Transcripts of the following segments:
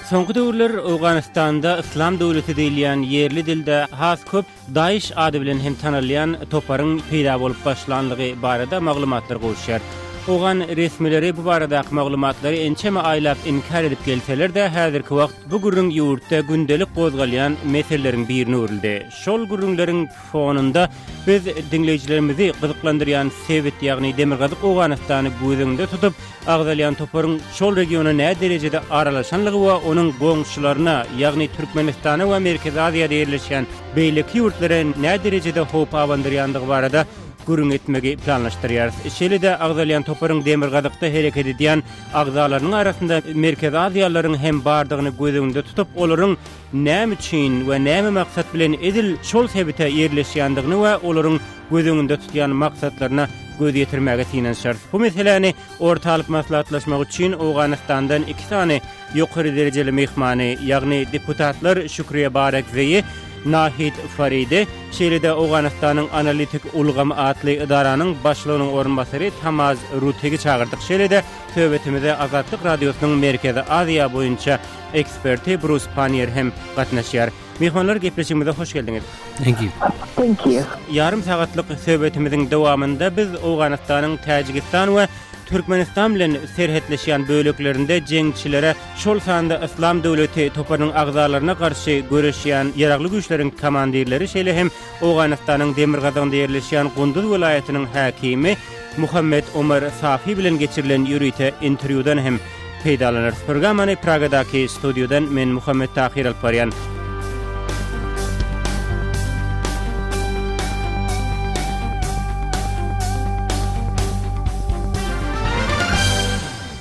Soňky döwürler Owganystanda Yslam döwleti diýilýän ýerli dilde has köp DAIŞ ady bilen hem tanalýan toparyň peýda bolup başlanlygy barada maglumatlar gowuşýar. Owgan resmileri bu baradaky maglumatlary ençeme aýlap inkär edip gelseler-de, häzirki wagt bu gürrüň ýurtda gündelik gozgalýan meseleleriň birine öwrüldi. Şol gürrüňleriň fonunda biz diňleýjilerimizi gyzyklandyrýan sebit, ýagny Demirgazyk Owganystany göz öňünde tutup, agzalýan toparyň şol regiona näderejede aralaşanlygy we onuň goňşularyna, ýagny Türkmenistana we Merkezi Aziýada ýerleşýän beýleki ýurtlara näderejede howp abandyrýandygy barada gürrüň etmegi planlaşdyrýarys. Şeýle-de agzalýan toparyň demirgazykda hereket edýän agzalarynyň arasynda merkezi aziýalylaryň hem bardygyny göz öňünde tutup, olaryň näme üçin we näme maksat bilen edil şol sebite ýerleşýändigini we olaryň göz öňünde tutýan maksatlaryna göz ýetirmäge synanyşarys. Bu meseläni orta alyp maslahatlaşmak üçin Owganystandan iki sany ýokary derejeli myhmany, ýagny deputatlar Şükriýe Barekzeýi, Nahid Faridi, şeýle-de Owganystanyň Analitik ulgamy atly ydaranyň başlygynyň orunbasary Tamaz Rutegi çagyrdyk. Şeýle-de söhbetimize Azatlyk Radiosynyň Merkezi Aziýa boýunça eksperti Brus Panniýer hem gatnaşýar. Myhmanlar gepleşigimize hoş geldiňiz. Thank you. Thank you. Ýarym sagatlyk söhbetimiziň dowamynda biz Owganystanyň Täjigistan we Türkmenistan bilen serhetleşýän böleklerinde jeňçilere, şol sanda Yslam döwleti toparynyň agzalaryna garşy göreşýän ýaragly güýçleriň komandirleri, şeýle hem Owganystanyň demirgazygynda ýerleşýän Gunduz welaýatynyň häkimi Muhammet Omar Safi bilen geçirilen ýörite interwýudan hem peýdalanarys. Programmany Pragadaky studiýadan men Muhammet Tahyr alyp barýan.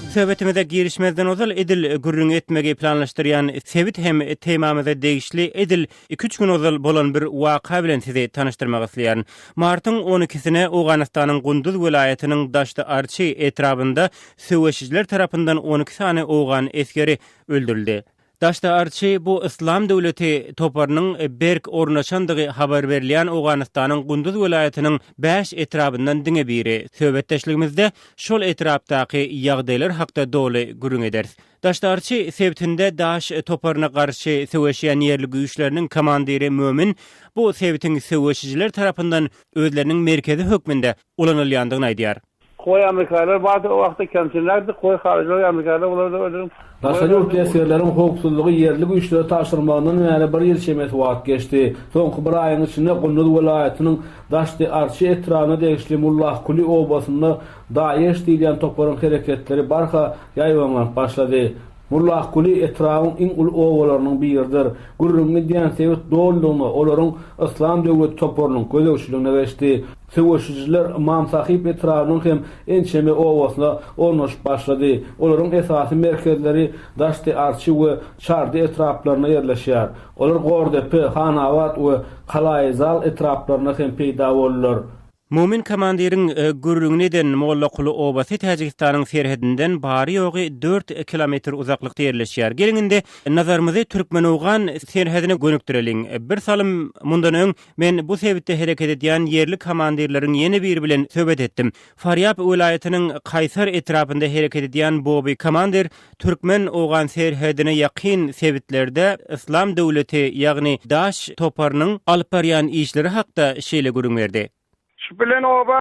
Söhbetimize girişmezden ozal edil gürrüň etmegi planlaşdyrýan sebit hem temamyza degişli edil Iki-üç gün ozal bolan bir waka bilen sizi tanyşdyrmak isleýärin. Martyň on ikisine Owganystanyň Gunduz welaýatynyň Daşty-Arçy etrabynda söweşijiler tarapyndan 12 sany owgan esgeri öldürildi. Daşty-Arçy bu Yslam döwleti toparynyň berk ornaşandygy habar berilýän Owganystanyň Gunduz welaýatynyň bäş etrabyndan diňe biri. Söhbetdeşligimizde şol etrapdaky ýagdaýlar hakda doly gürrüň ederis. Daşdarçy sebitinde DAEŞ toparyna garşy söweşýän ýerli güýçleriniň komandiri Mömin bu sebitiň söweşijiler tarapyndan özleriniň merkezi hökmünde ulanylýandygyny aýdýar. Koý amerikaýlar bardy o wagtda kemçinräkdi koý haryjylar amerikaýlar bularda özüniň Daşary ýurtly esgerleriň howpsuzlygy ýerli güýçlere tabşyrmagyndan bäri bir ýyl çemesi wagt geçdi. Soňky bir aýyň içinde Gunduz welaýatynyň Daşdy-Arçy etrabyna degişli Mullahkuli obasynda DAEŞ diýilýän toparyň hereketleri barha ýaýbaňlanyp başlady. Mullahguly etrabyň iň uly obalarynyň biridir. Gürrüňi gidýän sebit dolulygyna olaryň Yslam döwleti toparynyň gözegçiligine geçdi. Söweşijiler Ymam Sahyp etrabynyň hem ençeme obasyna ornaşyp başlady. Olaryň esasy merkezleri Daşdy-Arçy we Çardy etraplarynda ýerleşýär. Olar Gordepe, Hanabat we Kalaýyzal etraplarynda hem peýda boldular. Mumin komandiriň gürrüňini eden Mollakuly obasy Täjigistanyň serhedinden bary-ýogy dört kilometr uzaklykda ýerleşýär. Geliň indi nazarymyzy türkmen-owgan serhedine gönükdireliň. Bir salym mundan öň men bu sebitde hereket edýän ýerli komandirleriň ýene biri bilen söhbet etdim. Farýab welaýatynyň Kaýsar etrapynda hereket edýän Bobi komandir Türkmen-owgan serhedine ýakyn sebitlerde Yslam döwleti, ýagny DAEŞ toparynyň alyp barýan işleri hakda şeýle gürrüň berdi. Şu bilen oba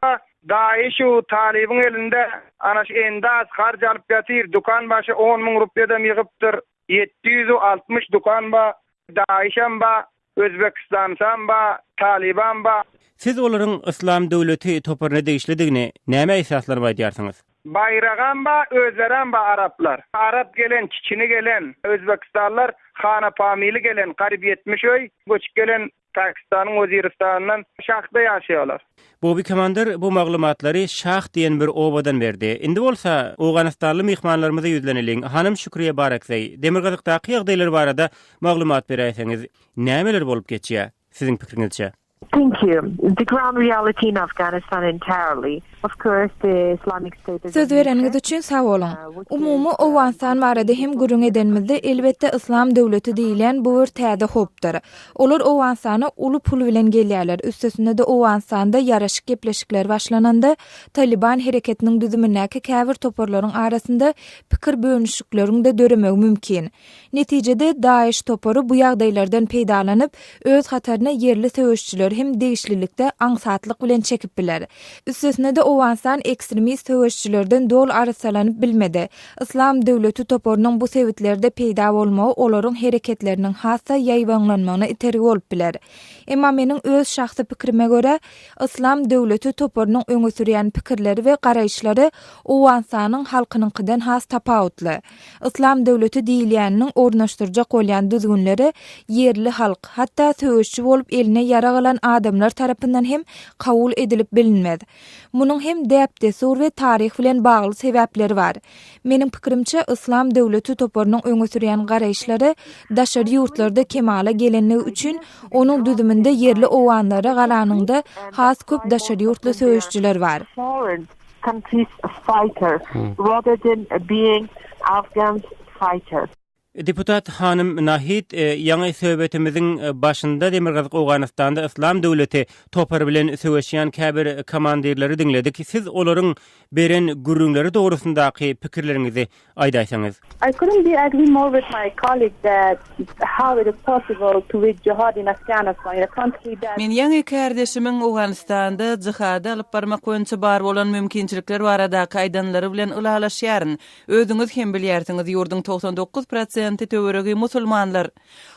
DAEŞ-u Talybyň elinde ana şu Endas harç alyp ýatyr, dükan başy on müň rupýadam ýygypdyr, ýetdi ýüz 60 dükan ba, DAEŞ-em ba, Özbekistansam ba, Talybam ba. Siz olaryň Yslam döwleti toparyna degişlidigini nämä esaslanyp aýdýarsyňyz? Baýragam ba, özlerem ba araplar. Arap gelen, çiçini gelen, özbekistanlar hana pamili gelen, garyp 70 öý, göçüp gelen Pakistanyň Weziristanyndan Şahda ýaşaýarlar. Bobi komandir bu maglumatlary Şah diýen bir obadan berdi. Indi bolsa owganystanly myhmanlarymyza ýüzleneliň. Hanym Şükriýe Barakzeý, demirgazykdaky ýagdaýlar barada maglumat beräýseňiz, nämeler bolup geçýär, siziň pikiriňizçe? Thank you. The ground reality in Afghanistan entirely. Of course, the Islamic State is Söz bereniňiz üçin sag boluň. Umumy Owganystan barada hem gürrüň edenimizde, elbetde Yslam döwleti diýilýän bu bir täze howpdyr. Olar Owganystana uly pul bilen gelýärler, üstesine-de Owganystanda ýaraşyk gepleşikleri başlananda, Talyban hereketiniň düzümindäki käbir toparlaryň arasynda pikir bölünişikleriň-de döremegi mümkin. Netijede, DAEŞ topary bu ýagdaýlardan peýdalanyp, öz hataryna ýerli söweşijileri hem degişlilikde aňsatlyk bilen çekip biler. Üstesine-de, Owganystan ekstremist söweşijilerden doly arassalanyp bilmedi. Yslam döwleti toparynyň bu sebitlerde peýda bolmagy olaryň hereketleriniň has-da ýaýbaňlanmagyna itergi bolup biler. Emma meniň öz şahsy pikrime görä, Yslam döwleti toparynyň öňe sürýän pikirleri we garaýyşlary Owganystanyň halkynyňkydan has tapawutly. Yslam döwleti diýilýäniniň ornaşdyrjak bolýan düzgünleri ýerli halk, hatda söweşçi bolup eline ýarag alan adamlar tarapyndan hem kabul edilip bilinmez. Munuň hem däp-dessur we taryh bilen bagly sebäpleri bar. Meniň pikirimçe, Yslam döwleti toparynyň öňe sürýän garaýyşlary daşary ýurtlarda kemala gelenligi üçin onuň düzüminde ýerli owganlara garanyňda has köp daşary ýurtly söweşijiler bar. Country's fighter rather than being Afghans fighter. Deputat hanym Nahid, ýaňy söhbetimiziň başynda Demirgazyk Owganystanda Yslam döwleti topary bilen söweşýän käbir komandirleri diňledik. Siz olaryň beren gürrüňleri dogrusyndaky pikirleriňizi aýdaýsaňyz. I couldn't be agree more with my colleague that how it is possible to wage jihad in Afghanistan in a country that. Men ýaňy kärdeşimiň Owganystanda jihady alyp barmak boýunça bar bolan mümkinçilikler baradaky aýdanlary bilen ylalaşýaryn. Özüňiz hem bilýärsiňiz, ýurduň 99 prosenti töweregi musulmanlar.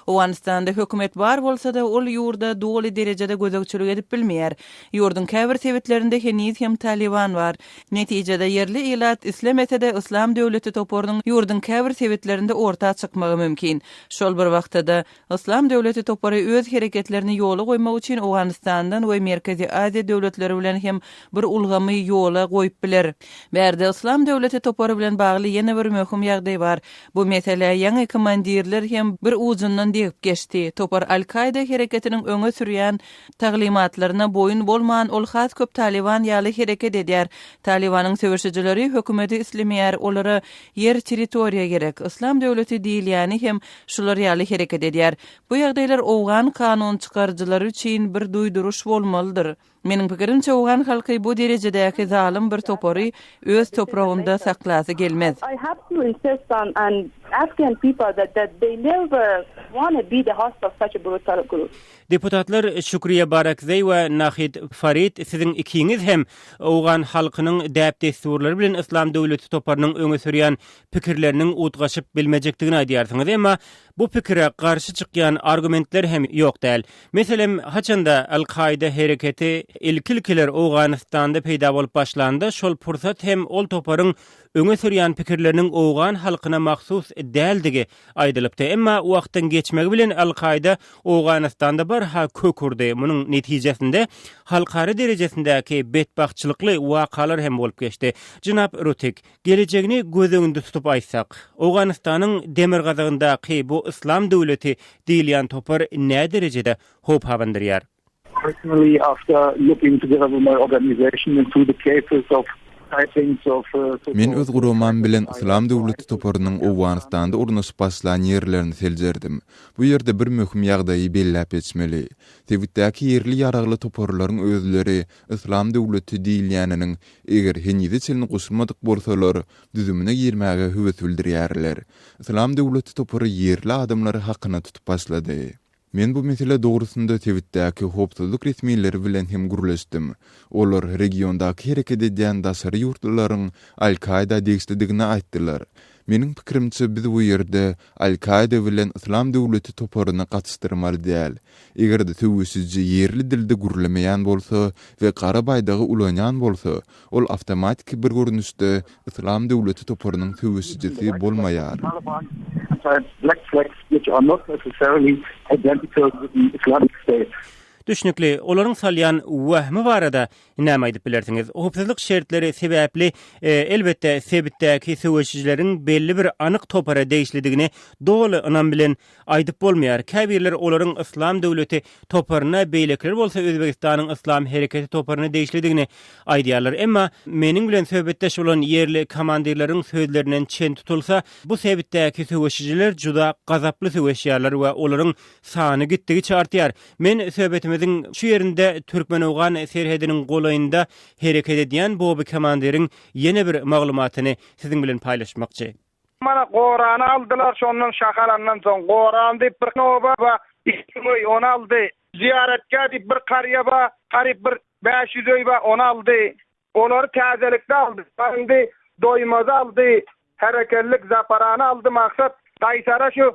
Owganystanda hökümet bar bolsa-da, ol ýurda doly derejede gözegçilik edip bilmeýär. Ýurduň käbir sebitlerinde heniz hem Talyban bar. Netijede, ýerli ilat islemese-de Yslam döwleti toparynyň ýurduň käbir sebitlerinde orta çykmagy mümkin. Şol bir wagtda-da, Yslam döwleti topary öz hereketlerini ýola goýmak üçin Owganystandan we Merkezi Aziýa döwletleri bilen hem bir ulgamy ýola goýup biler. Bärde Yslam döwleti topary bilen bagly ýene bir möhüm ýagdaý bar. Bu meselä ýaňy komandirler hem bir ujundan degip geçdi. Topar Al-Kaýda hereketiniň öňe sürýän taglymatlaryna boýun bolman, ol has köp Talyban ýaly hereket edýär. Talybanyň söweşijileri hökümeti islemeýär, olara ýer, territoriýa gerek. Yslam döwleti diýilýäni hem şular ýaly hereket edýär. Bu ýagdaýlar owgan kanunçykaryjylary üçin bir duýduryş bolmalydyr. Meniň pikirimçe, owgan halky bu derejedäki zalym bir topary öz topragynda saklasy gelmez. Deputatlar Şükriýe Barakzeý we Nahid Farid, siziň ikiňiz hem owgan halkynyň däp-dessurlary bilen Yslam döwleti toparynyň öňe sürýän pikirleriniň utgaşyp bilmejekdigini aýdýarsyňyz. Emma bu pikire garşy çykýan argumentler hem ýok däl. Meselem, haçanda Al-Kaýda hereketi ilki-ilkiler Owganystanda peýda bolup başlanda, şol pursat hem ol toparyň öňe sürýän pikirleriniň owgan halkyna mahsus däldigi aýdylypdy. Emma wagtyň geçmegi bilen Al-Kaýda Owganystanda barha kök urdy. Munuň netijesinde halkara derejesindäki betbagtçylykly wakalar hem bolup geçdi. Jenap Rutik, Gelejegini göz öňünde tutup aýtsak, Owganystanyň demirgazygyndaky bu Yslam döwleti diýilýän topar näderejede howp abandyrýar? Personally after looking together with my organization into the cases of sightings of Men öz guramam bilen Yslam döwleti toparynyň Owganystanda ornaşyp başlan ýerlerini seljerdim. Bu ýerde bir möhüm ýagdaýy belläp geçmeli. Sebitdäki ýerli ýaragly toparlaryň özleri Yslam döwleti diýilýäniniň Eger henize çenli goşulmadyk bolsalar, düzümine girmäge höwes bildirýärler. Yslam döwleti topary ýerli adamlary hakyna tutup başlady. Men bu mesele dogrusynda sebitdäki howpsuzlyk resmileri bilen hem gürleşdim. Olar regiondaky hereket edýän daşary ýurtlularyň Al-Kaýda degişlidigini aýtdylar. Meniň pikirimçe, biz bu ýerde Al-Kaýda bilen Yslam döwleti toparyny gatyşdyrmaly däl. Eger-de söweşiji ýerli dilde gürlemeýän bolsa we gara baýdagy ulanýan bolsa, ol awtomatiki bir görnüşde Yslam döwleti toparynyň söweşijisi bolmaýar. Düşnükli, olaryň salýan wehmi barada näme aýdyp bilersiňiz? Howpsuzlyk şertleri sebäpli, elbetde, sebitdäki söweşijileriň belli bir anyk topara degişlidigini doly ynam bilen aýdyp bolmaýar. Käbirler olaryň Yslam döwleti toparyna, beýlekiler bolsa Özbegistanyň Yslam hereketi toparyna degişlidigini aýdýarlar. Emma meniň bilen söhbetdeş bolan ýerli komandirleriň sözlerinden çen tutulsa, bu sebitdäki söweşijiler juda gazaply söweşýärler we olaryň sany gitdigiçe artýar. Men söhbetimiziň şu ýerinde türkmen-owgan serhediniň golaýynda hereket edýän Boby komandiriň ýene bir maglumatyny siziň bilen paýlaşmakçy. Mana Gorany aldylar, şondan Şahalandan soň Goran diýip bir oba bar, 2000 öý, ony aldy. Zyýaratgäh diýip bir karýa bar, garyp bir 500 öý bar, ony aldy. Olary täzelikde aldy. Indi Doýmazy aldy, Herekellik, Zaparany aldy, maksat Gaýsara şu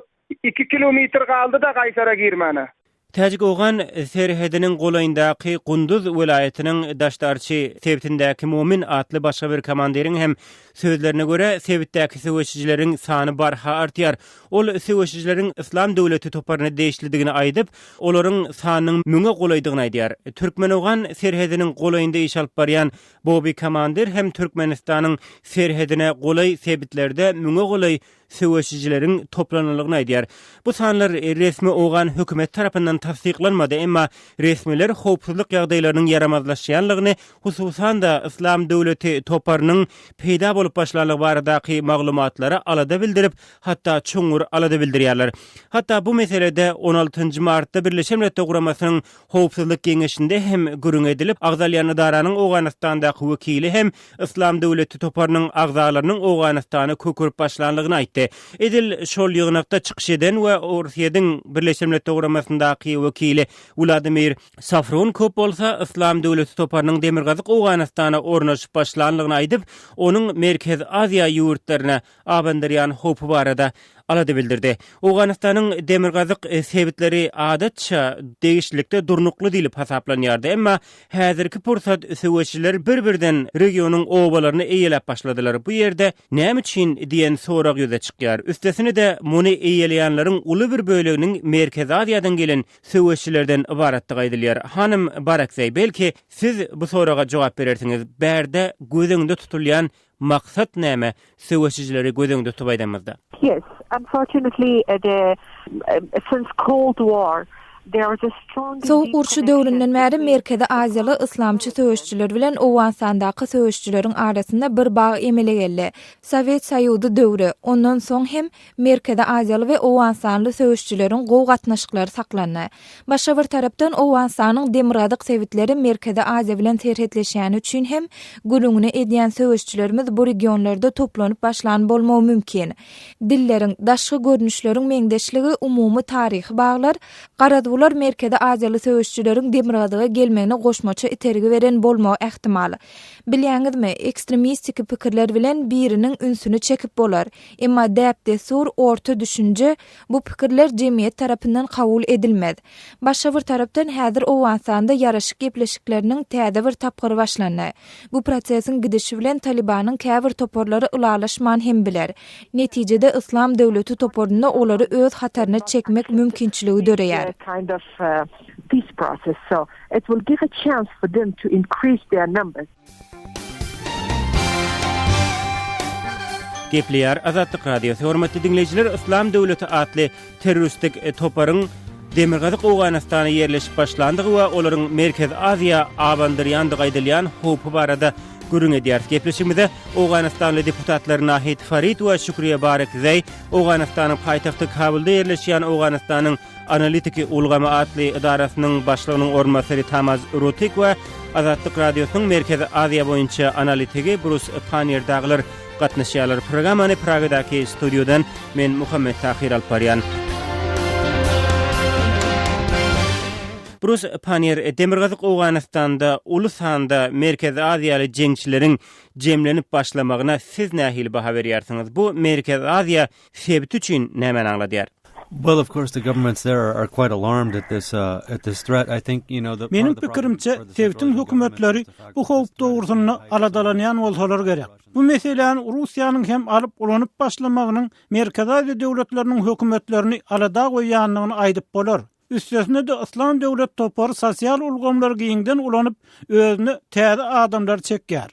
Iki kilometr galdy-da Gaýsara girmäne. Täjik-owgan serhediniň golaýyndaky Gunduz welaýatynyň Daşdarçy sebitindäki Momin atly başga bir komandiriň hem sözlerine görä, sebitdäki söweşijileriň sany barha artýar. Ol söweşijileriň Yslam döwleti toparyna degişlidigini aýdyp, olaryň sanynyň müňe golaýdygyny aýdýar. Türkmen-owgan serhediniň golaýynda iş alyp barýan Bobi komandir hem Türkmenistanyň serhedine golaý sebitlerde müňe golaý söweşijileriň toplananlygyny aýdýar. Bu sanlar resmi owgan hökümeti tarapyndan tassyklanmady, emma resmiler howpsuzlyk ýagdaýlarynyň ýaramazlaşýanlygyny, hususan-da, Yslam döwleti toparynyň peýda bolup başlanlygy baradaky maglumatlara alada bildirip, hatda çuňňur alada bildirýärler. Hatda bu meselede on altynjy martda Birleşen Milletler Guramasynyň Howpsuzlyk Geňeşinde hem gürrüň edilip, agzalýan ydaranyň Owganystandaky wekili hem Yslam döwleti toparynyň agzalarynyň Owganystana kökürip başlanlygyny aýtdy. Edil şol ýygnakda çykyş eden we Orsýetiň Birleşen Milletler Guramasyndaky wekili Wladimir Safronkow bolsa Yslam döwleti toparynyň demirgazyk Owganystana ornaşyp başlanlygyny aýdyp, onuň Merkezi Aziýa ýurtlaryna abandyrýan howpy barada alada bildirdi. Owganystanyň demirgazyk sebitleri adatça degişlilikde durnukly diýlip hasaplanýardy, emma häzirki pursat söweşijiler bir-birden regionyň obalaryny eýeläp başladylar. Bu ýerde näme üçin diýen sorag ýüze çykýar. Üstesine-de, muny eýeleýänleriň uly bir böleginiň Merkezi Aziýadan gelen söweşçilerden ybaratdygy aýdylýar. Hanym Barakzeý, belki, siz bu soraga jogap berersiňiz, bärde göz öňünde tutulýan Maksat näme, söweşijileri göz öňünde tutup aýdanymyzda? Yes, unfortunately the since cold war there was a strong and Sowuk deep urşy döwründen connection bäri between Merkezi Aziýaly yslamçy söweşijiler bilen Owganystandaky söweşijileriň arasynda bir bag emele geldi. Sowet Soýuzy döwri, ondan soň hem Merkezi Aziýaly we owganystanly söweşijileriň gowy gatnaşyklary saklandy. Başga bir tarapdan, Owganystanyň demirgazyk sebitleri Merkezi Aziýa bilen serhetleşýäni üçin hem gürrüňini edýän söweşijilerimiz bu regionlarda toplanyp başlan bolmagy mümkin. Dilleriň, daşky görnüşleriň meňzeşligi, umumy taryhy baglar, garaz bular Merkezi Aziýaly söweşijileriň demirgazyga gelmegine goşmaça itergi beren bolmagy ähtimal. Bilýäňizmi, ekstremistiki pikirler bilen biriniň ünsüni çekip bolar. Emma däp-dessur, orta düşünje, bu pikirler jemgyýet tarapyndan kabul edilmez. Başga bir tarapdan, häzir Owganystanda ýaraşyk gepleşikleriniň täze bir tapgyry başlandy. Bu prosesiň gidişi bilen Talybanyň käbir toparlary ylalaşman hem biler. Netijede Yslam döwleti toparynda olary öz hataryna çekmek mümkinçiligi döreýär. Gepleýär Azatlyk Radiosy. Hormatly diňleýjiler, Yslam döwleti atly terroristik toparyň Demirgazyk Owganystana ýerleşip başlandygy we olaryň Merkezi Aziýa abandyrýandygy aýdylýan howpy barada gürrüň edýäris. Gepleşigimize Owganystanly deputatlar Nahid Farid we Şükriýe Barekzeý, Owganystanyň paýtagty Kabulda ýerleşýän Owganystanyň Analitiki ulgamy atly edarasynyň başlygynyň orunbasary Tamaz Rutik we Azatlyk Radiosynyň Merkezi Aziýa boýunça analitigi Brus Pannier dagylar gatnaşýarlar. Programmany Pragadaky studiýadan men Muhammet Tahyr alyp barýan. Brus Pannier, Demirgazyk Owganystanda uly sanda Merkezi Aziýaly jeňçileriň jemlenip başlamagyna siz nähili baha berýärsiňiz? Bu Merkezi Aziýa sebiti üçin nämäni aňladýar? Well of course the governments there are quite alarmed at this uh at this threat. I think you know the Meniň pikirimçe, sebitiň hökümetleri bu howp dogrusynda aladalanýan bolsalar gerek. Bu meseläni Russiýanyň hem alyp ulanyp başlamagynyň Merkezi Aziýa döwletleriniň hökümetlerini alada goýýandygyny aýdyp bolar. Üstesine-de Yslam döwlet topary sosial ulgamlary giňden ulanyp, özüne täze adamlary çekýär.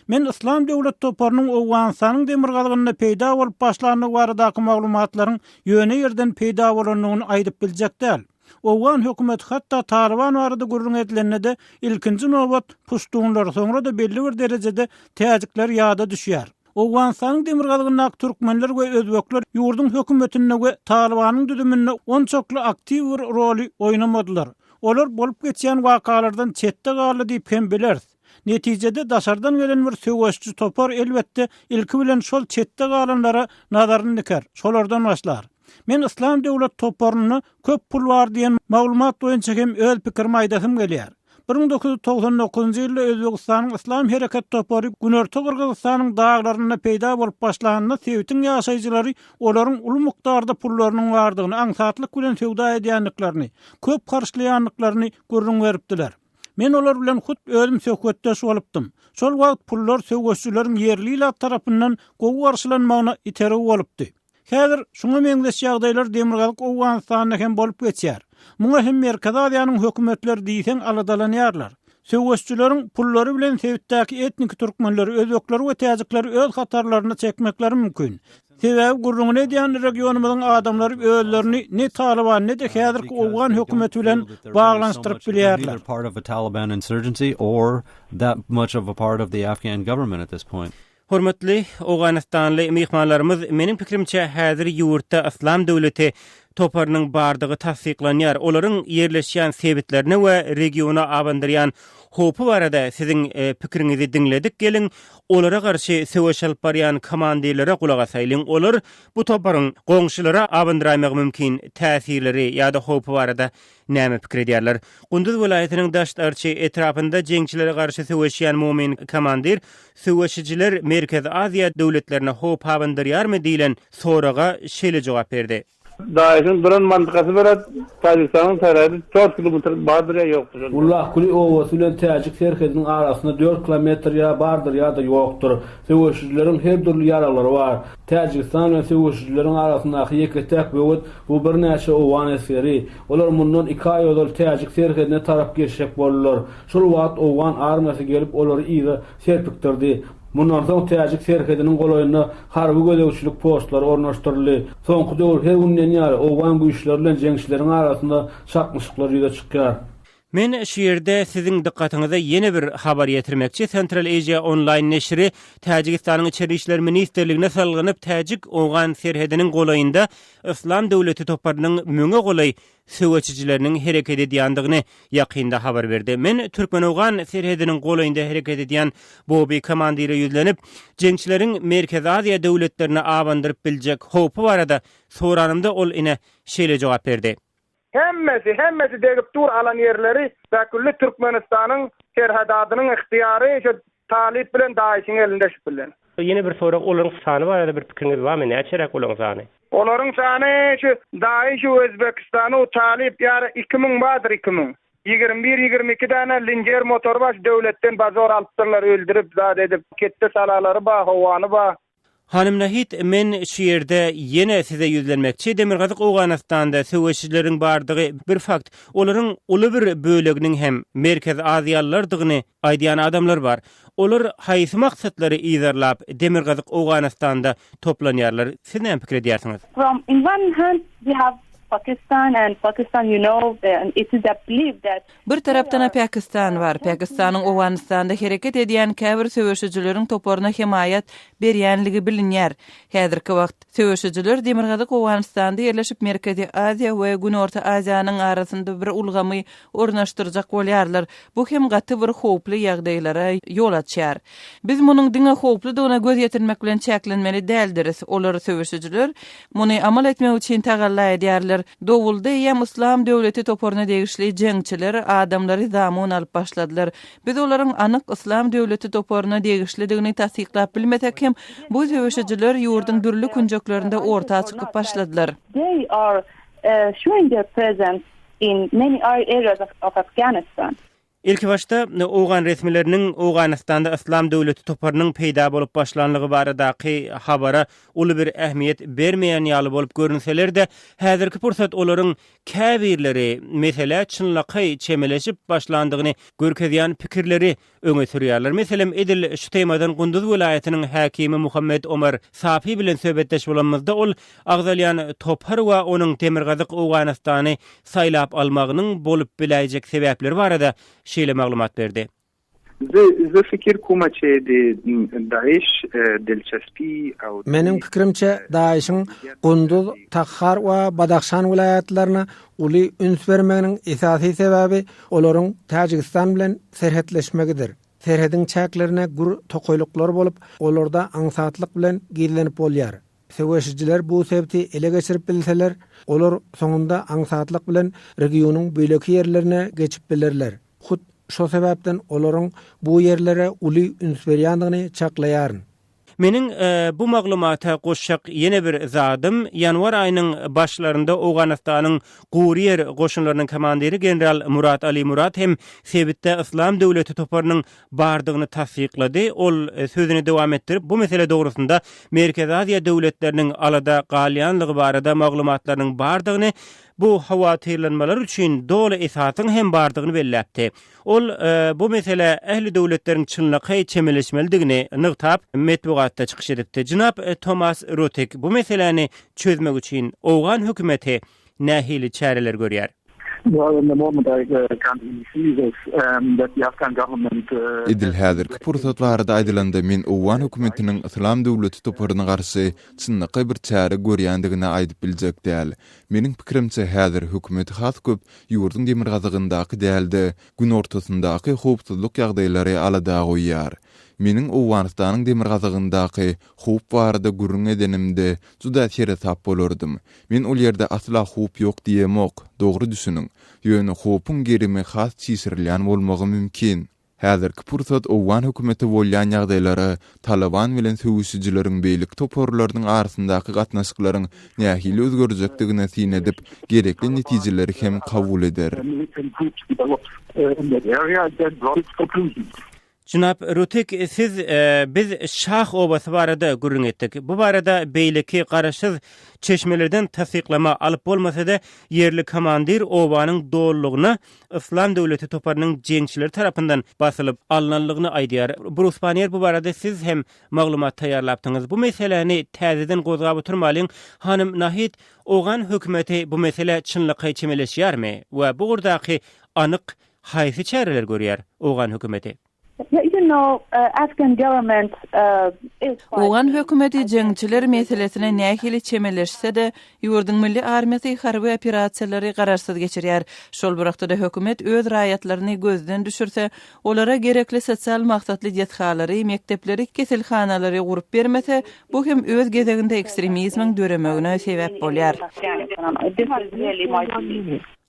Men Yslam döwlet toparynyň Owganystanyň demirgazygynda peýda bolup başlandygy baradaky maglumatlaryň ýöne ýerden peýda bolandygyny aýdyp biljek däl. Owgan hökümeti hatda Talyban barada gürrüň edilende-de ilkinji nobat puştunlary, soňra-da belli bir derejede täjikler ýada düşýär. Owganystanyň demirgazygyndaky türkmenler we özbekler ýurduň hökümetinde we Talybanyň düzüminde onçakly aktiw bir roly oýnamadylar. Olar bolup geçýän wakalardan çetde galdy diýip hem bileris. Netijede daşardan gelen bir söweşiji topar elbetde ilki bilen şol çetde galanlara nazaryny diker, şolardan başlar. Men Yslam döwlet toparynda köp pul bar diýen maglumat boýunça hem öz pikirimi aýdasym gelýär. 1999-njy ýylda Özbegistanyň Yslam hereket topary Günorta Gyrgyzystanyň daglarynda peýda bolup başlanynda sebitiň ýaşaýjylary olaryň uly mukdarda pullarynyň bardygyny, aňsatlyk bilen söwda edýändiklerini, köp harçlaýandyklaryny gürrüň beripdiler. Men olar bilen hut özüm söhbetdeş bolupdym. Şol wagt pullar söweşijileriň ýerli ilat tarapyndan gowy garşylanmagyna itergi bolupdy. Häzir şuňa meňzeş ýagdaýlar Demirgazyk Owganystanda hem bolup geçýär. Muňa hem Merkezi Aziýanyň hökümetleri diýseň aladalanýarlar. Söweşijileriň pullary bilen sebitdäki etniki türkmenleri, özbekleri we täjikleri öz hatarlaryna çekmekleri mümkin. Sebäbi gürrüňini edýän regionymyzyň adamlary özlerini ne Talyban, ne-de häzirki owgan hökümeti bilen baglanyşdyryp bilýärler. Hormatly owganystanly myhmanlarymyz, meniň pikirimçe, häzir ýurtda Yslam döwleti toparynyň bardygy tassyklanýar. Olaryň ýerleşýän sebitlerine we regiona abandyrýan howpy barada siziň pikiriňizi diňledik. Geliň, olara garşy söweş alyp barýan komandirlere gulak asaýlyň. Olar bu toparyň goňşulara abandyraýmagy mümkin täsirleri ýa-da howpy barada näme pikir edýärler? Gunduz welaýatynyň Daşt-Arçy etrapynda jeňçilere garşy söweşýän Mumin komandir söweşijiler Merkezi Aziýa döwletlerine howp abandyrýarmy diýlen soraga şeýle jogap berdi. Daeşiň duran mantykasy berat Täjigistanyň serhedi dört kilometr bardyr ýa ýokdur şonda. Mullahkuly obasy bilen täjik serhediniň arasynda dört kilometr ýa bardyr ýa-da ýokdur. Söweşijileriň her dürli ýaraglary bar. Täjigistan bilen söweşijileriň arasyndaky ýeke-täk böwet bu birnäçe owgan esgeri. Olar mundan iki aý ozal täjik serhedine tarap geçjek boldular. Şol wagt owgan armiýasy gelip olary yza serpikdirdi. Mundan soň täjik serhediniň golaýynda harby gözegçilik postlary ornaşdyryldy. Soňky döwür her gün diýen ýaly owgan güýçleri bilen jeňçileriň arasynda çaknyşyklar ýüze çykýar. Men şu ýerde siziň dykgatyňyza ýene bir habar ýetirmekçi, Central Asia Online neşiri Täjigistanyň Içeri işler ministrligine salgylanyp, täjik-owgan serhediniň golaýynda Yslam döwleti toparynyň müňe golaý söweşijileriniň hereket edýändigini ýakynda habar berdi. Men türkmen-owgan serhediniň golaýynda hereket edýän Bobi komandire ýüzlenip, jeňçileriň Merkezi Aziýa döwletlerine abandyryp biljek howpy barada soranymda ol ine şeýle jogap berdi. Hemmesi, hemmesi degip dur alan ýerleri Bäkülli Türkmenistanyň serhedadynyň ygtyýary şu Talyp bilen Daişiň elinde şu bilen. Ýene bir sorag olaryň sany barada bir pikiriňiz barmy näçeräk olaryň sany? Olaryň sany şu Daiş Özbekistanu Talyp ýary 2000 bardyr 2000. 21 22 däne linjer motory bar şu döwletden bazor alypdyrlar öldürip zat edip ketde salalary bar howany bar. Hanym Nahid, men şu ýerde ýene size ýüzlenmekçi, Demirgazyk Owganystanda söweşijileriň bardygy bir fakt, olaryň uly bir böleginiň hem Merkezi Aziýalylardygyny aýdýan adamlar bar. Olar haýsy maksatlary yzarlap, Demirgazyk Owganystanda toplanýarlar? Siz näme pikir edýärsiňiz? From in one hand we have Pakistan and Pakistan you know it is a belief that Bir tarapdan-a Pakistan bar. Pakistanyň Owganystanda hereket edýän käbir söweşijileriň toparyna hemaýat berýänligi bilinýär. Häzirki wagt, söweşijiler Demirgazyk Owganystanda ýerleşip Merkezi Aziýa we Günorta Aziýanyň arasynda bir ulgamy ornaşdyrjak bolýarlar. Bu hem gaty bir howply ýagdaýlara ýol açýar. Biz munuň diňe howpludygyna göz ýetirmek bilen çäklenmeli däldiris. Olar, söweşijiler, muny amal etmek üçin tagalla edýärler. Dowulda eýýäm Yslam döwleti toparyna degişli jeňçiler adamlary zamun alyp başladylar. Biz olaryň anyk Yslam döwleti toparyna degişlidigini tassyklap bilmesek hem, bu söweşijiler ýurduň dürli künjeklerinde orta çykyp başladylar. They are showing their presence in many areas of Afghanistan. Ilkibaşda owgan resmileriniň Owganystanda Yslam döwleti toparynyň peýda bolup başlanlygy baradaky habara uly bir ähmiýet bermeýän ýaly bolup görünseler-de, häzirki pursat olaryň käbirleri meselä çynlakaý çemeleşip başlandygyny görkezýän pikirleri öňe sürýärler. Meselem, edil şu temadan Gunduz welaýatynyň häkimi Muhammet Omar Safi bilen söhbetdeş bolanymyzda ol agzalýan topar we onuň Demirgazyk Owganystany saýlap almagynyň bolup biläýjek sebäpleri barada şeýle maglumat berdi. Ze fikir kuma çe de Daeş dilçespi ew Meniň pikirimçe, Daeşiň Gunduz, Takhar we Badahşan welaýatlaryna uly üns bermeginiň esasy sebäbi olaryň Täjigistan bilen serhetleşmegidir. Serhediň çäklerine gür tokaýlyklar bolup, olarda aňsatlyk bilen gizlenip bolýar. Söweşijiler bu sebiti ele geçirip bilseler, olar soňunda aňsatlyk bilen regionyň beýleki ýerlerine geçip bilerler. Hut şo sebäpden olaryň bu ýerlere uly üns berýändigini çaklaýaryn. Meniň bu maglumata goşjak ýene bir zadym, ýanwar aýynyň başlarynda Owganystanyň gury ýer goşunlarynyň komandiri general Murat Ali Murat hem sebitde Yslam döwleti toparynyň bardygyny tassyklady. Ol sözüni dowam etdirip, bu mesele dogrusynda Merkezi Aziýa döwletleriniň alada galýanlygy barada maglumatlarynyň bardygyny, bu howatyrlanmalar üçin doly esasyň hem bardygyny belläpdi. Ol bu meselä ähli döwletleriň çynlakaý çemeleşmelidigini nygtap, metbugatda çykyş edipdi. Jenap Tomas Rutik, bu meseläni çözmek üçin owgan hökümeti nähili çäreler görýär? Edil häzirki pursat barada aýdylanda, men owgan hökümetiniň Yslam döwleti toparyna garşy çynlakaý bir çäre görýändigini aýdyp biljek däl. Meniň pikirimçe, häzir hökümeti has köp ýurduň demirgazygyndaky däl-de, günortasyndaky howpsuzlyk ýagdaýlary alada goýýar. Meniň Owganystanyň demirgazygyndaky howp barada gürrüň edenimde, juda seresap bolardym. Men ol ýerde asla howp ýok diýemok, dogry düşüniň. Ýöne howpuň gerimi has çişirilýän bolmagy mümkin. Häzirki pursat owgan hökümeti bolýan ýagdaýlara, Talyban bilen söweşijileriň beýleki toparlarynyň arasyndaky gatnaşyklaryň nähili özgerjekdigine syn edip, gerekli netijeleri hem kabul eder. Jenap Rutik, siz biz Şah obasy barada gürrüň etdik. Bu barada beýleki garaşsyz çeşmelerden tassyklama alyp bolmasa-da, ýerli komandir obanyň dolulygyna Yslam döwleti toparynyň jeňçileri tarapyndan basylyp alnanlygyny aýdýar. Brus Pannier bu barada siz hem maglumat taýýarlapdyňyz. Bu meseläni täzeden gozgap oturmalyň. Hanym Nahid, owgan hökümeti bu meselä çynlakaý çemeleşýärmi we bu ugurdaky anyk haýsy çäreleri görýär owgan hökümeti? Owgan hökümeti jeňçiler meselesine nähili çemeleşse-de, ýurduň milli armiýasy harby operasiýalary garaşsyz geçirýär. Şol bir wagtda-da hökümet öz raýatlaryny gözden düşürse, olara gerekli sosial maksatly desgalary, mekdepleri, keselhanalary gurup bermese, bu hem öz gezeginde ekstremizmiň döremegine sebäp bolýar.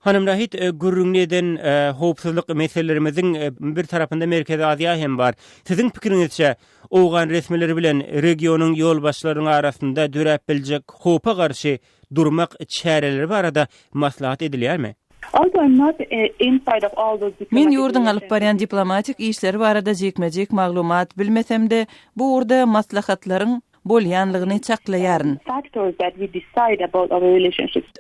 Hanym Nahid, gürrüňini eden howpsuzlyk meselelerimiziň bir tarapynda Merkezi Aziýa hem bar. Siziň pikiriňizçe, owgan resmileri bilen regionyň ýolbaşçylarynyň arasynda döräp biljek howpa garşy durmak çäreleri barada maslahat edilýärmi? Men ýurduň alyp barýan diplomatik işleri barada jikme-jik maglumat bilmesem-de, bu ugurda maslahatlaryň bolýanlygyny çaklaýaryn.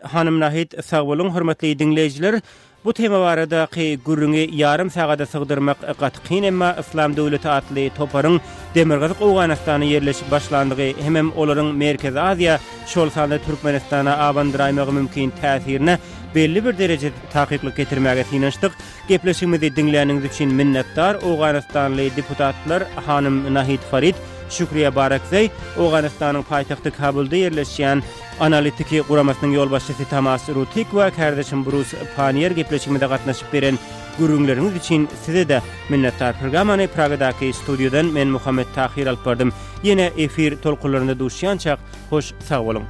Hanym Nahid sag boluň hormatly diňleýjiler bu tema baradaky gürrüňi ýarym sagada sygdyrmak gaty kyn emma Yslam döwleti atly toparyň Demirgazyk Owganystana ýerleşip başlandygy hemem olaryň Merkezi Aziýa şol sanda Türkmenistana abandyraýmagy mümkin täsirine belli bir derejede takyklyk getirmäge synanyşdyk. Gepleşigimizi diňläniňiz üçin minnetdar Owganystanly deputatlar hanym Nahid Farid, Şükriýe Barakzeý, Owganystanyň paýtagty Kabulda ýerleşýän Analitiki guramasynyň ýolbaşçysy Tamas Rutik we kärdeşim Brus Panier gepleşigimize gatnaşyp beren gürrüňleriňiz üçin size-de minnetdar. Programmany Pragadaky studiýadan men Muhammet Tahyr alyp bardym. Ýene efir tolkunlarynda duşýançak hoş sag boluň.